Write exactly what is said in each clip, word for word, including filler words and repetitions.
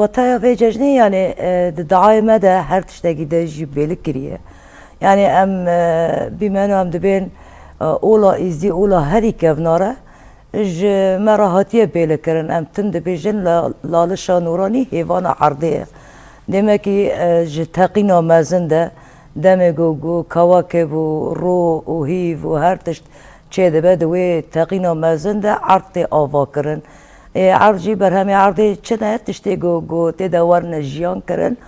Wateya vê cejnê, yanî, e, di diayê me de her tiştekî de jî bêlik kiriye. Yanî em, e, bîmeno em dibên, e, ola îzdî, ola herî kevnar e, ji me re hatiye bêlik kirin. Em tim dibêjin la-, lalişa nûranî hêvana erdê ye. Demekî, e, ji teqîna mezin de demê ku, ku kawakib û ro û hîv û her tişt çêdibe, di wê teqîna mezin de erd tê avakirin. Ê, erd jî berhemê erdê çi ne? Tiştê ku, ku tê de werine jiyan kirin,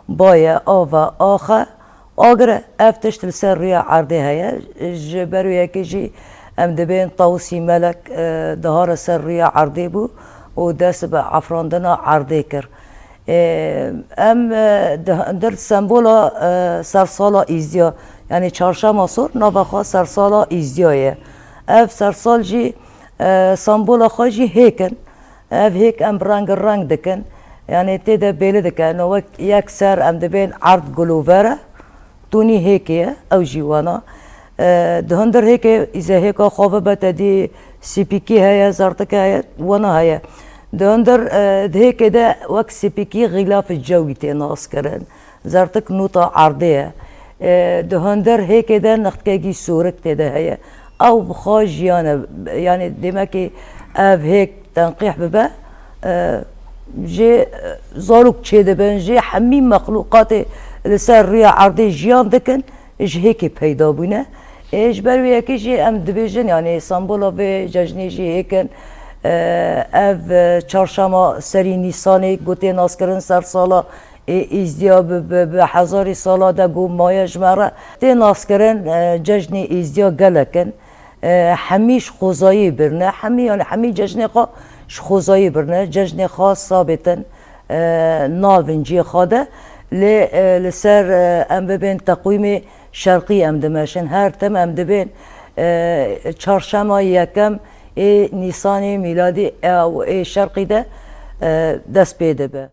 baye, ava, axe, agir e. Ev tişt li ser rûya erdê heye. Ji ber wê yekê jî em dibên Tawusî Melek, e, dihare ser rûya erdê bû û dest bi efrandina erdê kir. Ê, em, e, di hundir sembola, e, sersala Îzdiya, yanî çarşema sor nava xwe sersala Îzdiya ye. Ev sersal jî, e, sembola xwe jî hêk in. Ev hêk em reng reng dikin. Yanî tê de bêli dike. No wek yek ser em dibên erd gulover e. Tûnî hêkê ye, ew jî wana. E, di hundir hêkê, îzehêka xwe bibe, te dî sipîkî heye, zertik heye, wana heye. Di hundir, e, di hêkê de wek sipîkî xîlafê cewî tê naskirin. Zertik nûta erdê ye. E, di hundir hêkê de nixtikekî sûrik tê de heye. Ew bi xwe jiyan e. Yanî demekî ev hêk tenqîh bibe, e, jê, e, zarok çêdibin, jê hemî mexlûqatê li ser rûya erdê jiyan dikin, ji hêkê peyda bûne. Ê, ji ber wê yekê jî em dibêjin, yanî sembola vê cejnê jî hêk in. E, ev, e, çarşema serî Nîsanê ku tê naskirin sersala, ê, Îzdiya bi, bi, bi hezarî sala de ku maye ji me re tê naskirin, e, cejnê Îzdiya gelek in. E, hemî ji xwezayî birine, hemî, yanî hemî cejnê xwe ji xwezayî birine, cejnê xwe sabit in, e, nav in cihê xwe de. Lê, e, li ser, e, em bibên teqwîmê şerqî em dimeşin. Her tim em dibên, e, çarşema yekem ê Nîsanê mîladî, e, ê şerqî de, e, dest pê dibe.